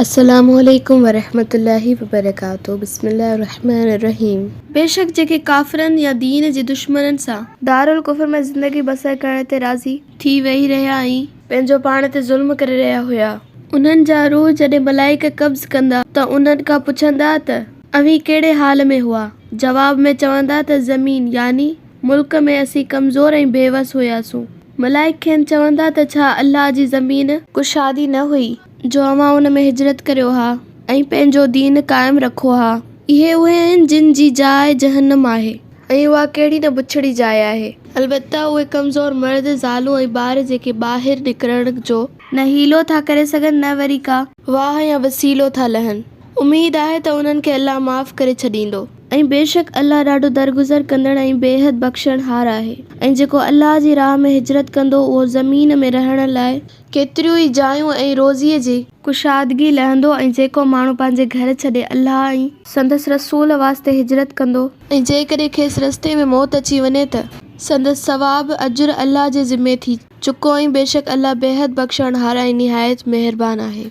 السلام عليڪم ورحمة الله وبرڪاته بسم الله الرحمن الرحيم. بيشڪ جيڪي ڪافرن يا دين جي دشمنن سان. دارالڪفر ۾ زندگي بسر ڪرڻ تي راضي. ٿي ويهي رهيا ۽ پنهنجو پاڻ تي ظلم ڪري رهيا هيا. انهن جا روح جڏهن ملائڪ قبض ڪندا ته انهن کان پڇندا ته اوهين ڪهڙي حال ۾ هئا؟ جواب ۾ چوندا ته زمين، يعني ملڪ، ۾ اسين ڪمزور ۽ بيوس هياسون. ملائڪ کين چوندا ته ڇا الله جي زمين. ڪشادي نه هئي؟ جو اوهان ان ۾ هجرت ڪريو ها ۽ پنهنجو دين قائم رکو ها. اهي اهي آهن جن جي جاء جهنم آهي. ۽ اها ڪهڙي نه بڇڙي جاء آهي. البته اهي ڪمزور مرد، زالون ۽ ٻار جيڪي ٻاهر نڪرڻ جو. نه حيلو ٿا ڪري سگهن نه وري ڪا. واهه يا وسيلو ٿا لهن. اميد آهي ته انهن کي الله معاف ڪري ڇڏيندو. ۽ بيشڪ الله ڏاڍو درگذر ڪندڙ ۽ بيحد بخشڻهار آهي. ۽ جيڪو الله جي راهه ۾ هجرت ڪندو اهو زمين ۾ رهڻ لاء. ڪيتريون ئي جايون ۽ روزيء جي. ڪشادگي لهندو ۽ جيڪو ماڻهو پنهنجي گهر ڇڏي الله ۽. سندس رسول واسطي هجرت ڪندو. ۽ جيڪڏهن کيس رستي ۾ موت اچي وڃي ته. سندس ثواب، اجر، الله جي ذمي ٿي چڪو ۽ بيشڪ الله بيحد بخشڻهار ۽ نهايت مهربان آهي.